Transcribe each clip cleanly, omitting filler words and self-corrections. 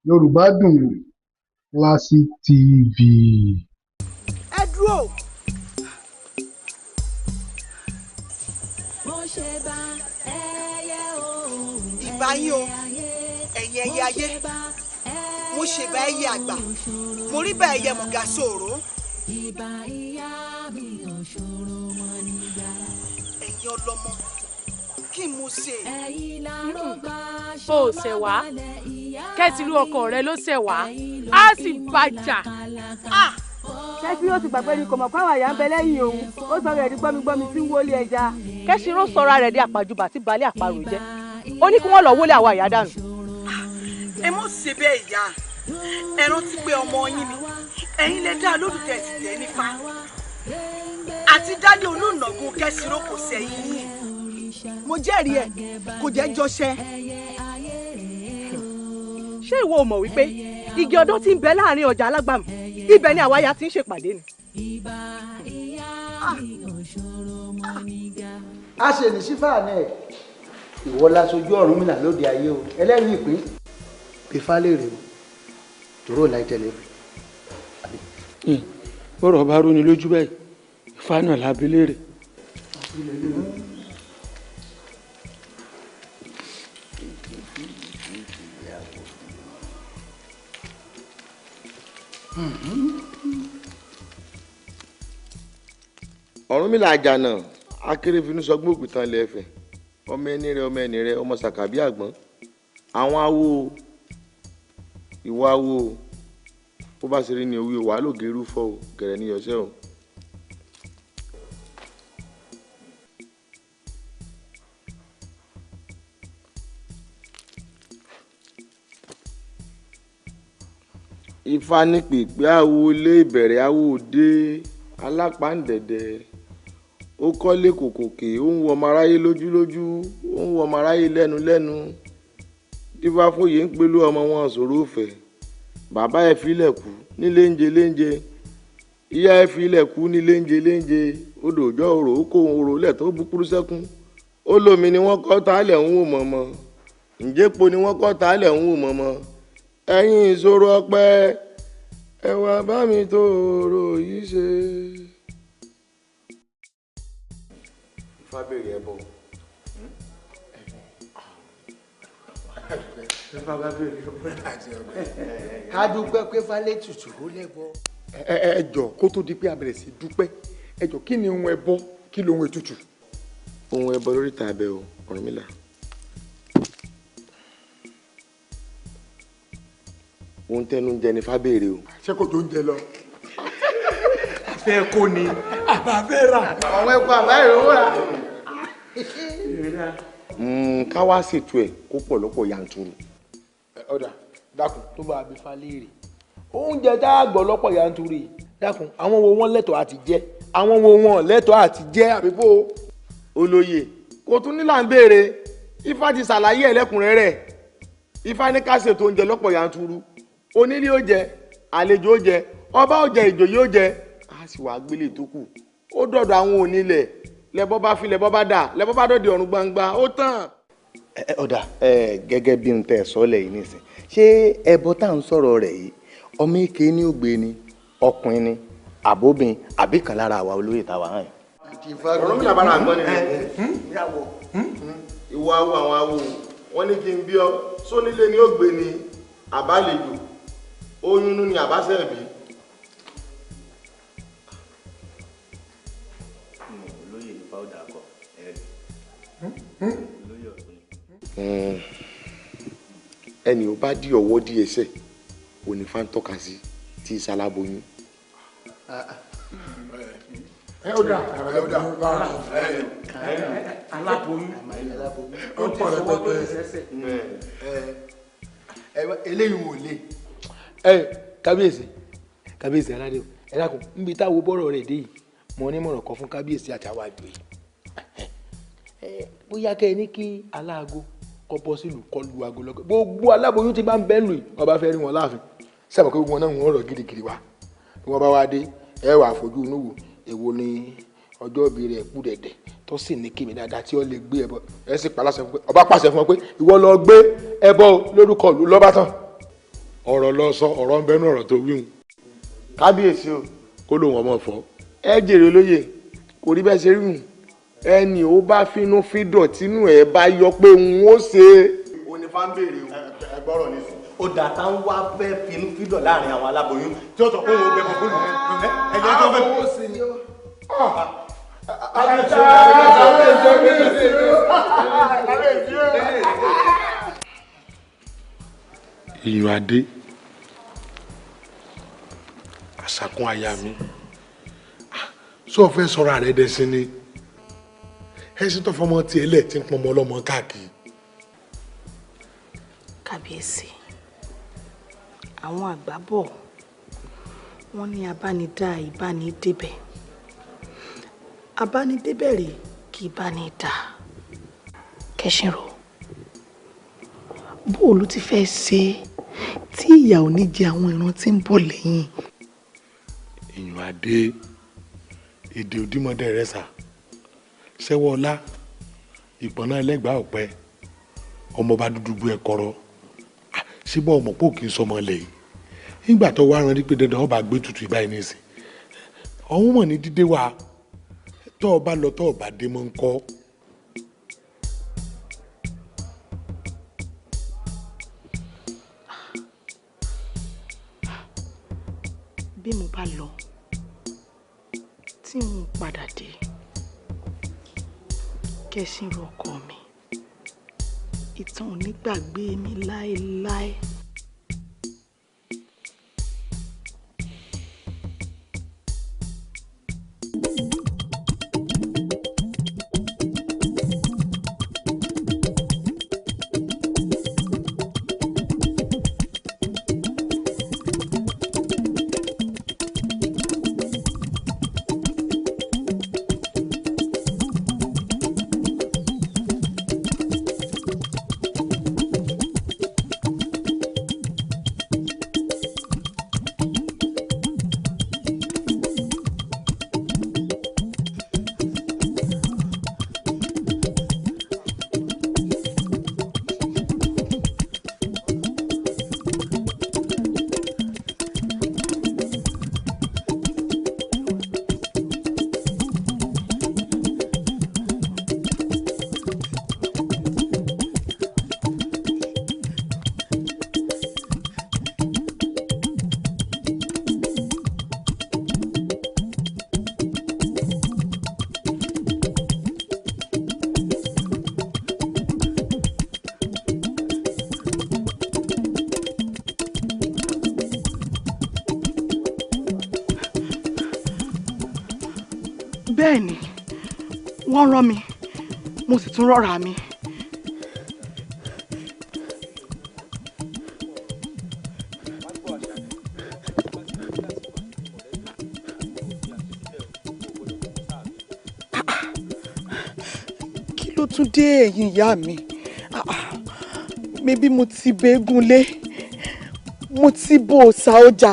Yorùbá Dùn Classic TV. Ẹ dúró. Mo ṣe bá ẹyẹ o. Ìbà yín o, ẹ̀yin ẹyẹ ayé. Mo ṣèbà ẹyẹ àgbà, mo rí bá ẹyẹ mọ̀gà sòrò. Ìbà ìyá mi òṣòro wọn nígbà. Ẹ̀yin ọlọ́mọ, kí mo ṣe? Ẹ̀yin lárúgbà. Bó o ṣẹ̀ wá kẹ́sìrú, ọkọ rẹ ló ṣẹ̀ wá, á sì bàjá. Kẹ́sìrò ti gbàgbé ni kò mọ̀ pàwọn àyà ń bẹ lẹ́yìn òun. Ó sọ rẹ̀ di gbọ́migbọ́mi tí ń wọlé ẹja. Kẹ́sìrò sọra rẹ̀ di àpàjùbà tí balẹ̀ àparò jẹ́. Ó ní kí wọ́n lọ wọlé àwọn àyà dànù. Ẹ mọ̀ ṣe bẹ́ẹ̀ ìyá. Ẹ rántí pé ọmọ yín ni. Ẹ̀yin lè dá lódùtẹ̀ sì tẹ̀ nífa àti dádé olóònàgún. Kẹ́sìrò kò sẹ́yìn yín, mo jẹ́rìí ẹ̀, kò jẹ́ jọṣẹ́. Ṣé ìwọ ò mọ̀ wípé igi ọdún tí ń bẹ láàrin ọjà alágbàmù, ibẹ̀ ni àwa ya ti ń ṣèpàdé ni? Ìbà ìyá mi òṣòro wọn nígbà. A ṣe ní sífà ní ẹ, ìwọ laṣojú Ọ̀rúnmìlà lóde ayé o, ẹlẹ́rìí ìpín ìfá lè rè o, tòró láì tẹ̀lé. Bọ́rọ̀ bá rúni lójú báyìí, Ifá náà lábí léèrè. Ọ̀rúnmìlà àjànà akérèfínú sọgbọ́n òpìtàn ilẹ̀ Ifẹ̀, ọmọ ẹni rẹ, ọmọ ẹni rẹ, ọmọ sàkàbí àgbọ̀n, àwọn awo ìwọ awo, bó bá ṣe rí ni òwe wàá lògì irú fọ́ o, gẹ̀rẹ́ ní yọṣẹ́ o. Ifá ní pèpè awo ilé ìbẹ̀rẹ̀, awo òde alápàǹdẹ̀dẹ̀, ó kọ́lé kòkòkè, ó ń wọ ọmọ aráyé lójúlójú, ó ń wọ ọmọ aráyé lẹ́nu lẹ́nu. Dífá fòye ń pelú ọmọ wọn sọ̀rọ̀ òfẹ́. Bàbá ẹ̀ filẹ̀ kú ní léńje léńje, ìyá ẹ̀ filẹ̀ kú ní léńje léńje. Odò òjò òrò ó kó òrò lẹ̀ tó búkúrú sẹ́kún. Ó lómi ni wọ́n kọ́ tálẹ̀ ń wò mọ̀mọ́, ǹjẹ́po ni wọ́n kọ́ tálẹ̀ ń wò mọ̀mọ́. Ẹ̀yin ìṣòro ọpẹ́, ẹ wá bá mi tó òrò yìí ṣe. Ifá béèrè ẹbọ. Ifá bá béèrè ẹbọ. Ká dúpẹ́ pé falẹ̀ tutù ó lẹ́bọ. Ẹ ẹ jọ, kó tó di pé a bẹ̀rẹ̀ sí dúpẹ́, ẹ jọ, kí ni ohun ẹbọ, kí lohun ètùtù? Ohun ẹbọ lórí ìta abẹ o, Ọ̀rúnmìlà. Ohun tẹnu ń jẹ ni Ifá béèrè o. Ṣé kò tó ń jẹ lọ? A fẹ́ kó ni àbá fẹ́ rà. Àwọn ẹ̀kọ́ àbá ìrówó rà. Ká wá ṣètò ẹ̀ kó pọ̀ lọ́pọ̀ yanturu. Ọ̀dà, dákun, tó bá a bí falẹ́rè oúnjẹ tá a gbọ́ lọ́pọ̀ yanturu yìí, dákun, àwọn wo wọ́n lẹ́tọ̀ọ́ àti jẹ, àwọn wo wọ́n lẹ́tọ̀ọ́ àti jẹ, àbí bó? Olóye, kò tún ní là ń béèrè. Ifá ti ṣàlàyé ẹlẹ́kùnrẹ́rẹ́. Ifá ní ká ṣètò oúnjẹ lọ́pọ̀ yanturu. Onílé ó jẹ, àlejò ó jẹ, ọba ó jẹ, ìjòyè ó jẹ, a sì wá gbélé tó kù, ó dọ̀dọ̀ àwọn onílẹ̀. Lẹ́bọ́ bá fi lẹ́bọ́ bá dà, lẹ́bọ́ bá dọ̀dẹ̀ ọ̀run gbangba, ó tàn. Ọ̀dà, gẹ́gẹ́ bí n tẹ̀ sọ́lẹ̀ yìí nísìn, ṣé ẹbọ tá à ń sọ̀rọ̀ rẹ̀ yìí, ọmọ èké ní ògbé ni, ọkùnrin ni, àbóbìn, àbí kan lára àwa olóyè táwa hàn yìí? Ọ̀rúnmìlà bára àgbọn ni ìwọ awo, àwọn awo wọn ní kí n bí ọ sónílé ni ó gbé ni, àbálejò, oyún inú ni, àbáṣẹ́bí. Olóyè ní pàwọ́dà kọ olóyè ọ̀tún ni. Ẹni ò bá dí ọwọ́ dí ẹsẹ̀ òní fa ń tọ́ka sí tí ìsàlábòyún. Ẹ ó dà, ẹ ó dà. Aláboyún. Ó pọ̀ rẹpẹtẹ. Eléyìí wò lé. Ẹ kábíyèsí, kábíyèsí aládé o, ẹ dákun, níbi táwo bọ́rọ̀ rẹ̀ dé yìí, mo ní mọ̀ràn kan fún kábíyèsí àti àwọn àjòyè. Ẹ bóyá kẹ́ ẹ ní kí aláago kọ́ bọ́ sílùú, kọ́ lu aago lọ́kọ́, gbogbo aláboyún tí bá ń bẹ́ lù yìí, ọba fẹ́ rí wọn láàfin, sábà pé gbogbo wọn náà ń rọ̀ gidigidi wá. Bí wọ́n bá wá dé, ẹ wà fojú inú wò, èwo ni ọjọ́ ìbí rẹ̀ kú dẹ̀dẹ̀ tó sì ní kíni dáadáa tí ó lè gbé ẹbọ. Ẹ sì paláṣẹ fún pé ọba pàṣẹ fún ọ pé ìwọ lọ gbé ẹbọ lórúkọ ìlú, lọ́ba tán. Ọ̀rọ̀ lọ sọ, ọ̀rọ̀ ń bẹnu ọ̀rọ̀ tó wíhun. Kábíyèsí o. Kó lóun ọmọ fọ. Ẹ jèrè olóye, kò rí bẹ́ẹ̀ ṣe rí hùn. Ẹni ó bá finú fídọ̀ tínú ẹ̀ bá yọ pé òun ó ṣe. Ó ní fá ń béèrè o. Ẹ gbọ́rọ̀ nísìn. Ó dà tá ń wá fẹ́ finú fídọ̀ láàrin àwọn aláboyún tí ó sọ pé òun ò bẹ bọ̀ fún mi. Ẹ jẹ́ tó fẹ́. Iyùn adé, àṣàkún aya mi, sọ fẹ́ sọ̀rọ̀ rẹ dẹ̀sìn ni ẹ̀sìn tó fọmọ tiẹ̀ lẹ̀ tí ń pọnmọ ọlọ́mọ káàkiri. Kábíyèsí, àwọn àgbà bọ̀ wọ́n ní abánidá ìbánidébẹ̀, abánidébẹ̀ rè kì í bá ní dá. Kẹ́sìnrò, bó o ló ti fẹ́ ṣe tí ìyà ò ní jẹ àwọn ìran tí ń bọ̀ lẹ́yìn. Iyùn adé, èdè òdìmọ̀dé rẹ sà sẹ́wọ́ ọlá ìpọ̀nà ẹlẹ́gbàá ọ̀pẹ ọmọọba dúdú bu ẹ̀kọ́rọ́ síbọ̀ ọmọ pò kì í sọmọ lẹ̀ yìí nígbà tó wá rán rí pé dandan ọba gbé tutù ìbáyìí nísìn ọ̀hún mọ̀ ní dídé wa tọ́ ọ bá lọ tọ́ ọ bá dé mọ́ ń kọ́. Bí mo bá lọ tí n padà dé, Kẹ́sìnrò ọkọ mi, ìtàn ò ní gbàgbé mi láéláé. Bẹ́ẹ̀ ni wọ́n rán mi, mo sì tún rọ́ra mi. Kí ló tún dé ẹ̀yin ìyá mi? Mebí mo ti bẹ́ẹ̀gùn lé, mo ti bo òòṣà ọjà,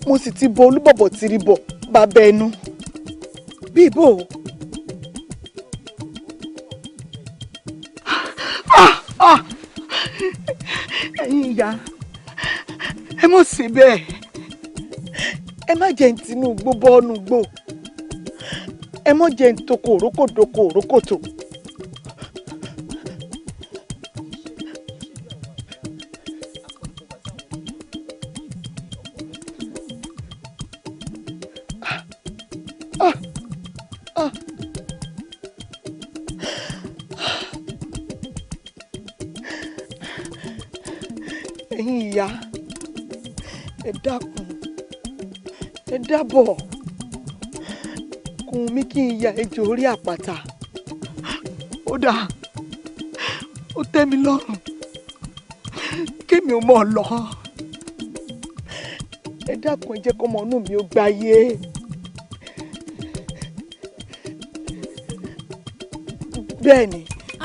mo sì ti bo olúbọ̀bọ̀ tìrìbọ̀ bàbá ẹnu. Bíbò. Ẹ̀yin ìyá, ẹ mọ̀ sí bẹ́ẹ̀, ẹ má jẹ́ ń tinú gbó bọ́ọ̀nù gbó, ẹ mọ̀ jẹ́ ń toko òrókòdoko òrókòtò. Ẹ̀yin ìyá, ẹ dákun, ẹ dábọ̀, kùn mí kí n ya ejò orí àpáta. Ó dáa, ó tẹ́ mi lọ́rùn, kémi ò mọ̀ ọ́ lọ. Ẹ dákun, ẹ jẹ́ kọ́mọ inú mi ó gbáyé. Bẹ́ẹ̀ ni.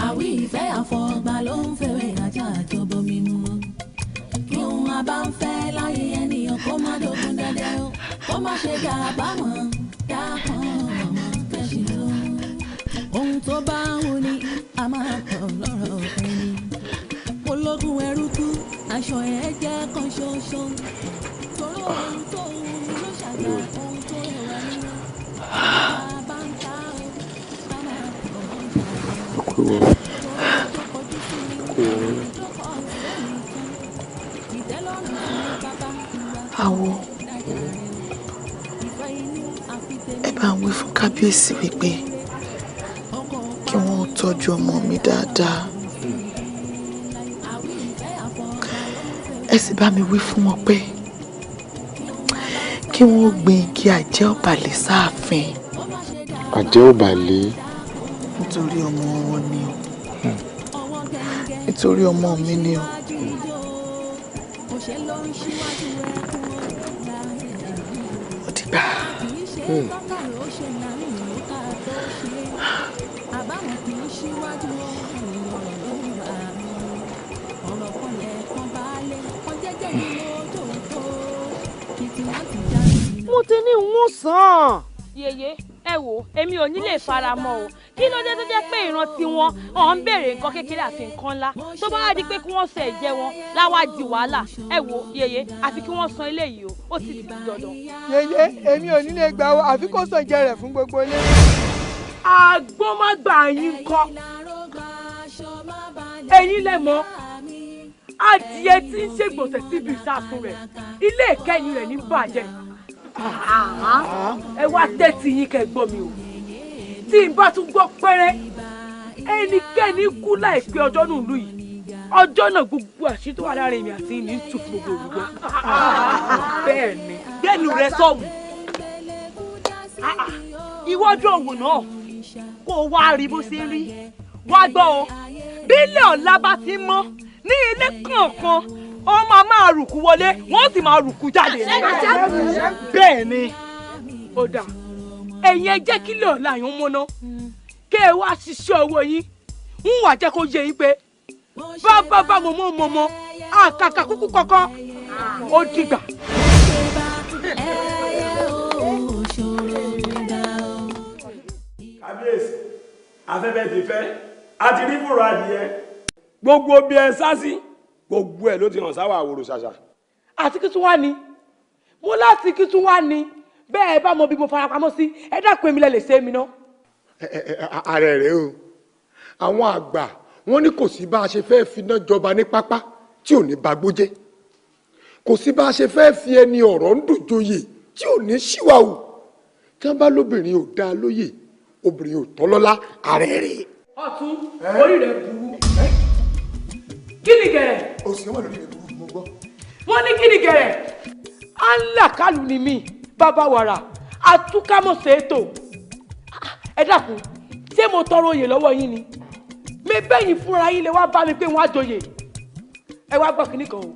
Àwí ìfẹ́ àfọ̀gbà ló ń fẹ́rẹ̀ ajá àjọbọ mímú. Kí òun àbá ń fẹ́ láyé ènìyàn kó má dogun dẹ́dẹ́ o, kó má ṣe dà bámọ̀ dákan ọmọ Kẹ́sìnrò. Ohun tó bá ń wù ni a máa kọ̀ lọ́rọ̀ ẹni. Ológun ẹrú kú, aṣọ ẹ̀ jẹ́ kan Àwo, ẹ bá ń wí fún kábíyèsí wípé kí wọ́n tọ́jú ọmọ mi dáadáa. Ẹ sì bá mi wí fún wọn pé kí wọ́n gbin igi àjẹ́ ọ̀bàlẹ̀ sáàfin. Àjẹ́ ọ̀bàlẹ̀. Nítorí ọmọ wọn ni o, nítorí ọmọ mi ni o. Ó dìgbà. Mo ti ní n ó sàn. Yèyé, ẹ wò, èmi ò ní lè fara mọ́ o. Kí ló dé tó jẹ́ pé ìran tiwọn ọ̀ ń béèrè nǹkan kékeré àfi nǹkan ńlá, tó bá wá di pé kí wọ́n sọ ẹ̀jẹ̀ wọn láwá di wàhálà. Ẹ wò yèyé, àfi kí wọ́n san eléyìí o, ó sì ti di dandan. Yèyé, èmi ò ní lè gbà o, àfi kó sàn jẹ rẹ̀ fún gbogbo ilé. Àgbọ́n má gbà yín kọ́, ẹ̀yin lẹ mọ̀, adìẹ tí ń ṣègbọ̀nsẹ̀ síbi ìsásùn rẹ̀, ilé ìkẹyìn rẹ̀ ní bàjẹ́. Ẹ wá tẹ́tí yín kẹ́ gbọ́ mi o, tí n bá tún gbọ́ pẹ́rẹ́ ẹnikẹ́ni kú láìpẹ́ ọjọ́ nù lù yìí, ọjọ́ náà gbogbo àṣírí tó wà láàrin èmi àti yín ní tù fún gbogbo olùgbọ́. Bẹ́ẹ̀ ni. Gbẹ́nu rẹ sọ̀hún, ìwọ́jú òwò náà kó o wá rí bó ṣe ń rí. Wá gbọ́ o, bí ilé ọ̀la bá ti mọ́ ní ilé kọ̀ọ̀kan, ó máa máa rùkú wọlé, wọ́n sì máa rùkú jáde. Bẹ́ẹ̀ ni. Ó dà, ẹ̀yin ẹ jẹ́ kí lè ọ̀la yín mọ́ná, kẹ́ ẹ wá ṣiṣẹ́ owó yín, ń wà jẹ́ kó yé yín pé bá bá bá mo mọ́ mọ́ mọ́ àkàkà kúkú kọ̀ọ̀kan ó dìgbà. Kábíyèsí, afẹ́fẹ́ ti fẹ́, a ti rí fùrọ̀ adìyẹ, gbogbo bí ẹ sá sí gbogbo ẹ ló ti hàn sáwà àwòrò ṣàṣà. Àti kí tún wá ni mo láti kí tún wá ni bẹ́ẹ̀ bá mọ bí mo farapamọ́ sí, ẹ dákun èmi lẹ lè ṣe é mi ná. Ààrẹ rẹ o, àwọn àgbà wọn ní kò sí bá a ṣe fẹ́ finá jọba ní pápá tí ò ní bagbó jẹ́, kò sí bá a ṣe fẹ́ fi ẹni ọ̀rọ̀ ń dùn joyè tí ò ní ṣìwàwù. Tí wọ́n bá lóbìnrin ò dáa lóyè, obìnrin ò tọ́lọ́lá, ààrẹ rẹ. Ọ̀tún, orí rẹ burú. Kí ni gẹ̀rẹ̀? Òsì wọn lórí rẹ burú, mo gbọ́. Wọ́n ní kí ni gẹ̀rẹ̀? Alákàlù ni mí, bàbá wàrà, àtúkámọ̀sẹ̀ ètò. Ẹ dákun, ṣé mo tọrọ oyè lọ́wọ́ yín ni? Mi bẹ́yìn fúnra yín lè wá bá mi pé wọ́n á joyè. Ẹ wá gbọ́ kínní kan o.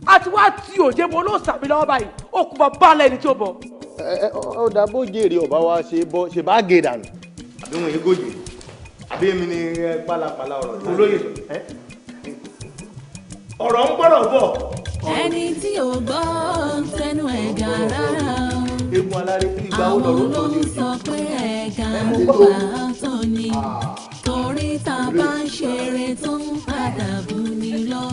Àti wá tí òjé mo ló sàmì lọ́wọ́ báyìí, ó kú bọ́ bá lẹ́ni tí ó bọ̀. Ẹ ọ dà, bó jèrè ọba wa ṣe bọ ṣe bá gé dànù. Àbí wọn yéé gòjè, àbí èmi ni pálapàla ọ̀rọ̀ yìí. Olóyè, ọ̀rọ̀ ń gbọ́rọ̀ bọ̀. Ẹni tí ò gbọ́ ń tẹnu ẹ̀gà rárá o. Eégún aláré, ìgbà wo Àwọn lọ̀rọ̀ ló tó ń di sọ pé ẹ̀gà ń bà á tó ni. Torí tá a bá ń ṣeré tó ń padà bù ni lọ.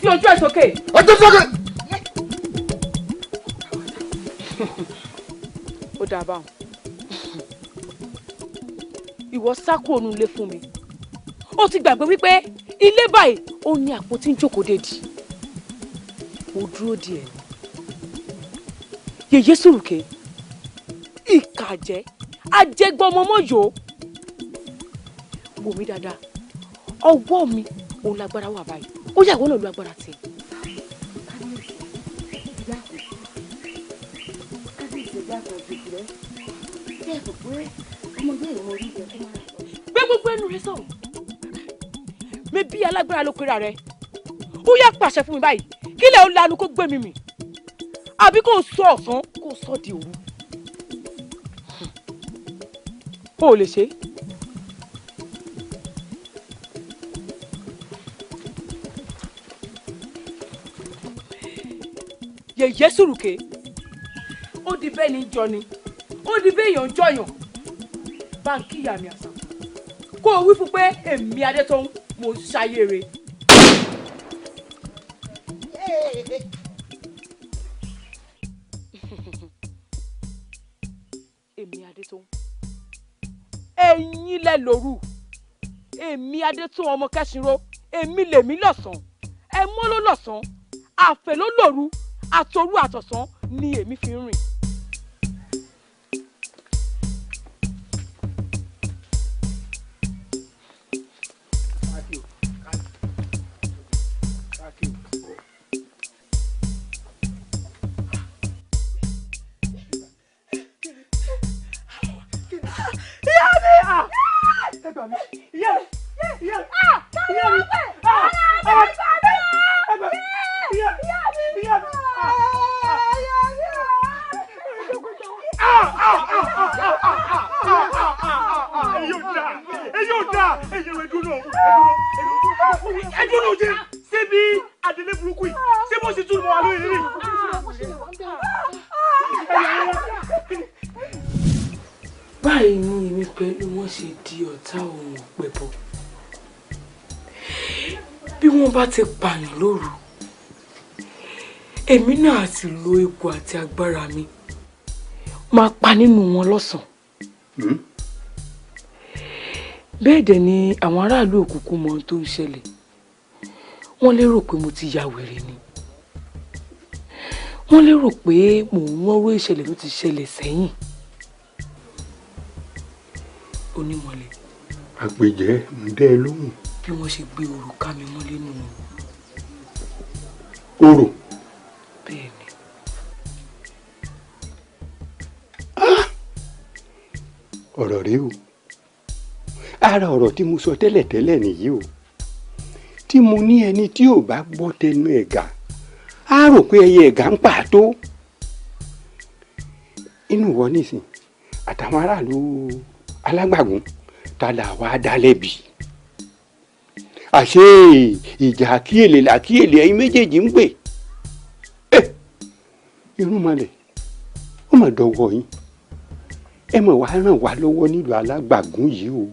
Sí ojú ẹ̀ sókè. Ojú sókè. Ó dáa báwọn. Ìwọ sá kúrò nínú ilé fún mi. Ó ti gbàgbé wípé ilé báyìí ó ní àpótí ń jókòó dèdì. Mo dúró di ẹ̀. Yèyé Sùrùkẹ́, ìkàjẹ́, ajẹgbọmọmọ yòó. Wò mí dáadáa, ọwọ́ mi òun lágbára wà báyìí. Ó yà wọ́n náà lu agbára tiẹ̀. Gbé gbogbo ẹnu rẹ sọ̀rọ̀. Mi bí alágbára ló pera rẹ. Ó yá pàṣẹ fún mi báyìí, kílẹ̀ ó lanu kó gbé mi mì, àbí kó sọ ọ̀sán kó sọ di òru. O ò lè ṣe. Yèyé Sùrùkè, ó di bẹ́ẹ̀ ní jọ ni, ó di bẹ́ẹ̀ yàn jọyàn. Báńkì ìyá mi àṣà kó o wí fún pé èmi Adétọ́hún mo ṣayére. Èmi Adétọ́hún, ẹ̀yin lẹ lóru, èmi Adétọ́hún ọmọ Kẹ́sìnró, èmi lèmi lọ́sàn-án, ẹ mọ́ ló lọ́sàn-án, àfẹ́ ló lóru, àtòru àtọ̀sán ni èmi fi ń rìn. Báyìí ni èmi pẹ̀lú wọn ṣe di ọ̀tá òun pẹ̀bọ. Bí wọ́n bá ti pààyàn lóru, èmi náà ti lo ipò àti agbára mi máa pa nínú wọn lọ́sàn-án. Bẹ́ẹ̀ dẹ̀ ni àwọn aráàlú òkùnkùn mọ ohun tó ń ṣẹlẹ̀. Wọ́n lérò pé mo ti ya wèrè ni. Wọ́n lérò pé mò ń rọ́rọ́ ìṣẹ̀lẹ̀ tó ti ṣẹlẹ̀ sẹ́yìn. Onímọ̀lẹ̀. Àpèjẹ ń dẹ́ ẹ lóhùn. Bí wọ́n ṣe gbé orò ká mi mọ́lé nù. Orò? Bẹ́ẹ̀ ni. Ọ̀rọ̀ rèé o. Ara ọ̀rọ̀ tí mo sọ tẹ́lẹ̀tẹ́lẹ̀ nìyí o. Tí mo ní ẹni tí ò bá gbọ́ tẹnu ẹ̀gà, á rò pé ẹyẹ ẹ̀gà ń pàtó. Inú wọ nísìn àtàwọn aráàlú alágbàgún ta là wá dá lẹ́bi. Àṣé ìjà àkíyèlè làkíyèlè ẹ̀yin méjèèjì ń gbè. Irúnmọlẹ̀, ó mà dọwọ́ yín. Ẹ mọ̀ wá ràn wá lọ́wọ́ nílùú alágbàgún yìí o.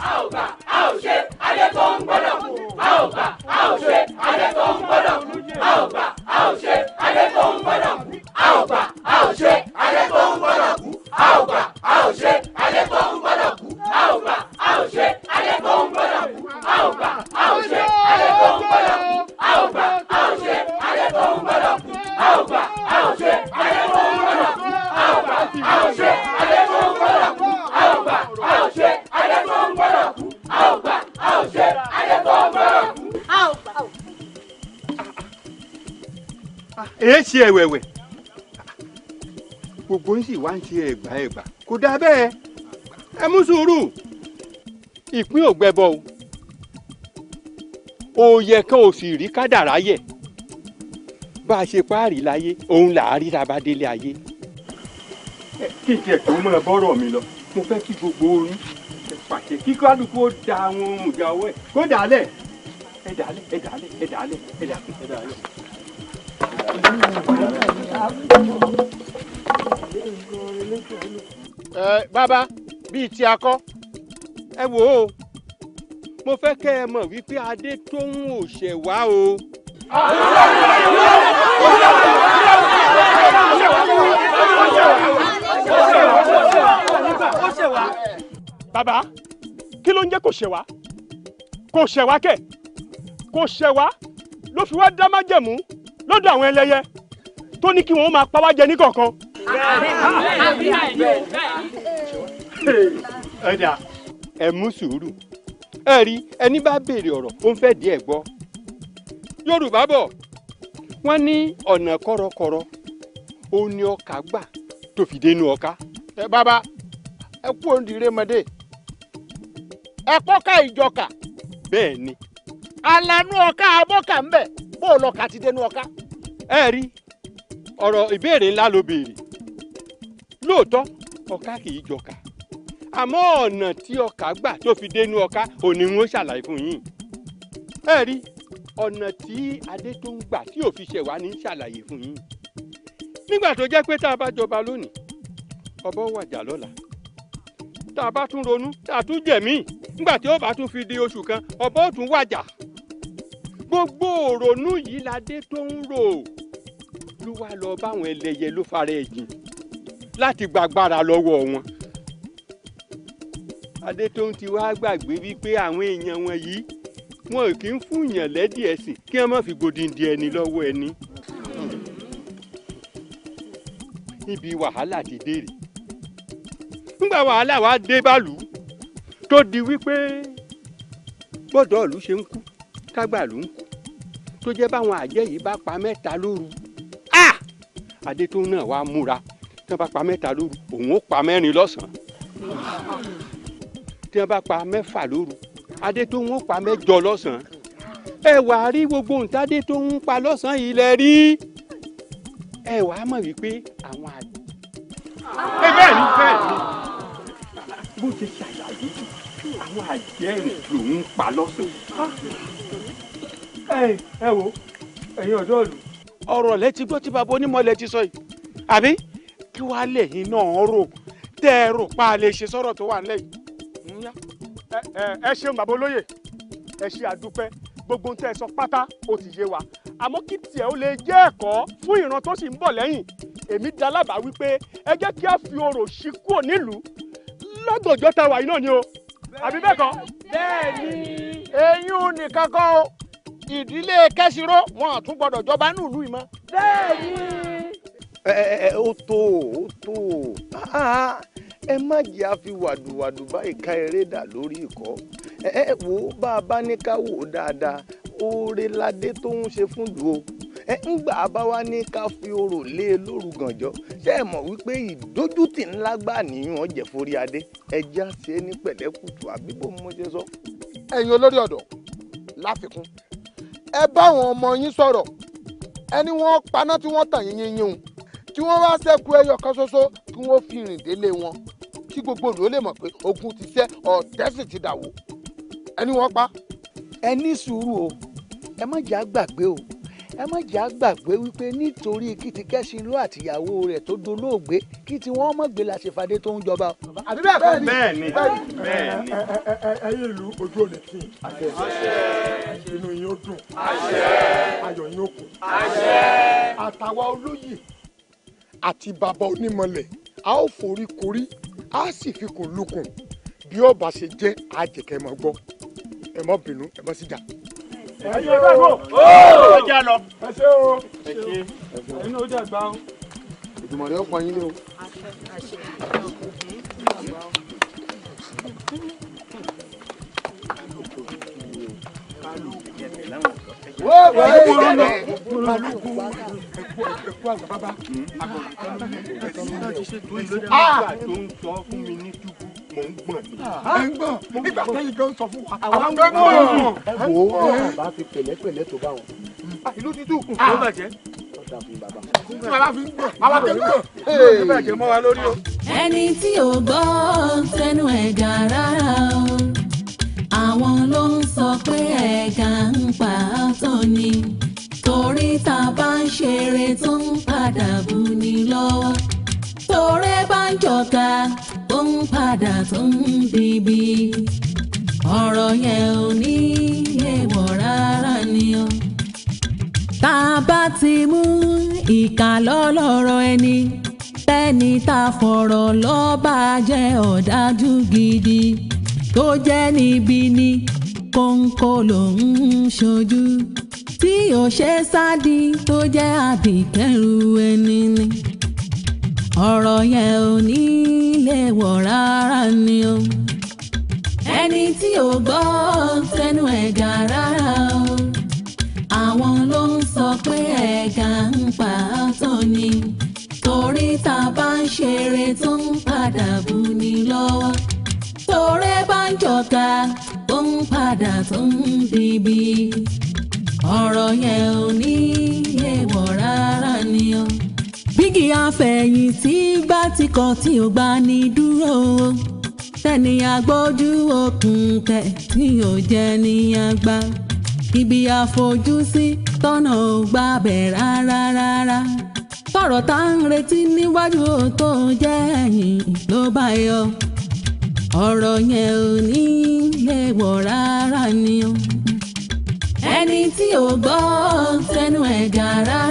A ò gbà, a ò ṣe, Adétọ́hún gbọ́dọ̀ kú. A ò gbà, a ò ṣe, Adétọ́hún gbọ́dọ̀ kú. A ò gbà, a ò ṣe, Adétọ́hún gbọ́dọ̀ kú. A ò gbà, a ò ṣe, Adétọ́hún gbọ́dọ̀ kú. A ò gbà, a ò ṣe, Adétọ́hún gbọ́dọ̀ kú. A ò gbà, a ò ṣe, Adétọ́hún gbọ́dọ̀ kú. A ò gbà, a ò ṣe, Adétọ́hún gbọ́dọ̀ kú. A ò gbà, a ò ṣe, Adétọ́hún gbọ́dọ̀ kú. A ò gbà, a ò ṣe, Adétọ́hún gbọ́dọ̀ kú. A ò gbà, a ò ṣe, Adétọ́hún gbọ́dọ̀ kú. A ò gbà, a ò ṣe, Adétọ́hún gbọ́dọ̀ kú. A ò gbà, a ò ṣe, Adétọ́hún gbọ́dọ̀ kú. A ò gbà. Èé ṣe ẹ̀wẹ̀wẹ̀, gbogbo ń sì wá ń ṣe ẹ̀gbà ẹ̀gbà, kò dáa bẹ́ẹ̀. Ẹ mú sùúrù, ìpín ò gbẹbọ o. Òòyẹ kan ò sì rí kádàrá yẹ. Bá a ṣe páàrí láyé, òun là á rí tá a bá délé ayé. Kí n tiẹ̀ tó mọ́ ẹ bọ́rọ̀ mi lọ, mo fẹ́ kí gbogbo orin ẹ pàṣẹ kí kálukú ó da àwọn ohun ìjà ọwọ́ ẹ̀ kó dàálẹ̀. Ẹ dàálẹ̀, ẹ dàálẹ̀, ẹ dàálẹ̀, ẹ dàálẹ̀, ẹ dàálẹ̀. Ẹ bàbá, bíi ti akọ, ẹ wò ó, mo fẹ́ kẹ́ ẹ mọ̀ wípé Adétọ́hún ò ṣẹ̀ wá o. Bàbá, kí ló ń jẹ́ kò ṣẹ̀ wá? Kò ṣẹ̀ wá kẹ̀, kò ṣẹ̀ wá ló fi wá dá májẹ̀mú lọ́dọ̀ àwọn ẹlẹ́yẹ tó ní kí wọ́n máa pa wá jẹ níkọ̀ọ̀kan. Ẹ̀dà, ẹ mú sùúrù. Ẹ rí ẹni bá béèrè ọ̀rọ̀ ó ń fẹ́ díẹ̀ gbọ́. Yorùbá bọ̀, wọ́n ní ọ̀nà kọ̀rọ̀kọ̀rọ̀ ó ní ọkà gbà tó fi dénú ọkà. Ẹ bàbá, ẹ kú òǹdí rémọdé. Ẹ̀pọ́ká ìjọka. Bẹ́ẹ̀ ni. Alánú ọ̀ka abọ́kà ń bẹ̀ bó o lọ́ka ti dénú ọ̀ka. Ẹ rí ọ̀rọ̀ ìbéèrè ńlá ló béèrè. Lóòótọ́ ọ̀ka kì í jọka, àmọ́ ọ̀nà tí ọkà gbà tó fi dénú ọ̀ka òní ń ṣàlàyé fún yín. Ẹ rí ọ̀nà tí adé tó ń gbà tí ò fi ṣẹ̀ wá ní ṣàlàyé fún yín. Nígbà tó jẹ́ pé tá a bá jọba lónìí, ọba wàjà lọ́la. Tá a bá tún ronú, tá a tún jẹ̀mí, nígbà tí ó bá tún fi di oṣù kan, ọba ó tún wàjà. Gbogbo òrònú yìí ládé tó ń rò ló wá lọ báwọn ẹlẹ́yẹ ló fara ẹ̀ jìn láti gbàgbára lọ́wọ́ wọn. Adétóun ti wá gbàgbé wípé àwọn èèyàn wọn yìí wọn kì í fún yàn lẹ́dí ẹ̀sìn kí wọ́n má fi gbòdìndì ẹni lọ́wọ́ ẹni. Níbi wàhálà ti dé rè. Nígbà wàhálà wa dé bàlú tó di wípé gbọ́dọ̀ ìlú ṣe ń kú kágbàlú ń kú tó jẹ́ báwọn àjẹ́ yìí bá pa mẹ́ta lóru. Adétóun náà wá múra tí wọ́n bá pa mẹ́ta lóru òun ó pa mẹ́rin lọ́sàn-án. Tí wọ́n bá pa mẹ́fà lóru Adétóun ó pa mẹ́jọ lọ́sàn-án. Ẹ wà á rí gbogbo nǹkan Adétóun ń pa lọ́sàn-án yìí lẹ rí. Ẹ wà á mọ̀ wípé àwọn àjẹ́. Ẹ bẹ́ẹ̀ ni bẹ́ẹ̀ ni bó ṣe ṣàlàyé àwọn àjẹ́ lòun ń pa lọ́sàn-án. Ẹ wo ẹ̀yin ọ̀dọ́ ìlú. Ọ̀rọ̀ lẹ ti gbọ́ tí bàbá onímọ̀lẹ̀ ti sọ yìí, àbí kí wàá lẹ́yìn náà rò tẹ́ ẹ rò pa lè ṣe sọ̀rọ̀ tó wà nílẹ̀ yìí. Ẹ ṣeun bàbá olóyè, ẹ ṣe àdúpẹ́, gbogbo ohun tẹ́ ẹ sọ pátá ó ti yé wa, àmọ́ kí tiẹ̀ ó lè jẹ́ ẹ̀kọ́ fún ìran tó sì ń bọ̀ lẹ́yìn, èmi dá lábàá wípé ẹ jẹ́ kí a fi orò ṣí kúrò nílùú lọ́gànjọ́ tá a wà yìí náà ni o, àbí bẹ́ẹ̀ kọ́. Bẹ́ẹ̀ni eyín nìkan kọ́ o, ìdílé Kẹ́sìró wọn ò tún gbọ́dọ̀ jọba nílùú yìí mọ́. Bẹ́ẹ̀ni. Ẹ ó tó ó tó ẹ má jẹ́ àfi wàdùwàdù báyìí ká eré dà lórí ìkọ́. Ẹ wò ó bá a bá ní ká wò ó dáadáa, oore ládé tó ń ṣe fún ìlú o. Ẹ ń gbà bá wá ní ká fi orò lé e lóru gànjọ́, ṣé ẹ mọ̀ wípé ìdójútì ńlá gbà níyàn ọ̀jẹ̀ forí adé. Ẹ já ṣe é ní pẹ̀lẹ́kùtù àbí bó mo ṣe sọ. Ẹ̀yin olórí ọ̀dọ́ láfikún, ẹ bá àwọn ọmọ yín sọ̀rọ̀, ẹni wọ́n paná tí wọ́n tàn yín yín yín tí wọ́n wá ṣẹ́kù ẹyọ kan ṣoṣo kí wọ́n fi rìn délé wọn, kí gbogbo ìlú ó lè mọ̀ pé ogun ti ṣẹ́, ọ̀tẹ̀ sì ti dàwó, ẹni wọ́n pa. Ẹ ní sùúrù o, ẹ má jẹ́ àgbàgbé o, ẹ má jẹ́ àgbàgbé wípé nítorí kí ti Kẹ́sìnró àtìyàwó rẹ̀ tó dolóògbé kí ti wọ́n mọ̀ gbé làṣẹfàdé tó ń jọba o. Àbí bẹ́ẹ̀ kọ́ ni. Bẹ́ẹ̀ni bẹ́ẹ̀ni. Ẹ̀yin ìlú ojú ò lè tì í, inú yín ó dùn, ayọ̀ yín ó kún. Àtàwa olóyè àti bàbá onímọ̀lẹ̀ a ó forí korí, a sì fi kùn lukùn bí ó bá ṣe jẹ́ àjẹkẹ́ mọ́ gbọ́. Ẹ má bínú, ẹ má sì jà. Ẹ ṣe bẹ́ẹ̀ bò ó jẹ́ lọ. Ẹ ṣé o. Ẹ ṣé ẹ̀yin náà ó dàgbà o. Ìgbìmọ̀ rẹ̀ ó pọn yín lé o. Nígbà tó ń sọ fún mi ní túbú, mò ń gbọ̀n ni. Ẹ ń gbọ̀n nígbà tẹ́yìn gan sọ fún wa. Àwọn gan gbọ̀n. Wo bá fi pẹ̀lẹ́pẹ̀lẹ́ tó bá wọn. Ìlú ti tú. Ó bàjẹ́. Bàbá fi ń gbọ̀n. Bàbá fi ń gbọ̀n. Ó bàjẹ́ mọ́ wa lórí o. Ẹni tí ò gbọ́ tẹnu ẹ̀gà rárá o, àwọn ló ń sọ pé ẹ̀gà ń pa á tó ni, torí tá a bá ń ṣeré tó ń padà bù ní lọ́wọ́, torí bá ń jọ̀ka tó ń padà tó ń bíbí, ọ̀rọ̀ yẹn ò ní èèwọ̀ rárá ni o. Tá a bá ti mú ìkà lọ́lọ́rọ̀ ẹni, tẹ́ni tá a fọ̀rọ̀ lọ́ba jẹ́ ọ̀dájú gidi, tó jẹ́ níbi ni kóńkó ló ń ṣojú, tí ò ṣe sádi tó jẹ́ àbíkẹ́rù ẹni ni, ọ̀rọ̀ yẹn ò ní lè wọ̀ rárá ni o. Ẹni tí ò gbọ́ tẹnu ẹ̀gà rárá o, àwọn ló ń sọ pé ẹ̀gà ń pa á tó ni, torí tá a bá ń ṣeré tó ń padà bù ní lọ́wọ́, torí bá ń jọ̀ka tó ń padà tó ń dibi, ọ̀rọ̀ yẹn ò ní èèwọ̀ rárá ni o. Bígì àfẹ̀yìntì bá ti kọ̀ tí ò gbà ní dúró, tẹ́ni agbójú òkun tẹ̀ tí ò jẹ́ ní àgbà, ibi àfojúsí tọ́nà ò gbà bẹ̀ rárá rárá, tọ̀rọ̀ tá ń retí níwájú ò tó jẹ́ ẹ̀yìn ló bá yọ, ọ̀rọ̀ yẹn ò ní èèwọ̀ rárá ni o. Ẹni tí ò gbọ́ tẹnu ẹ̀ gàrà.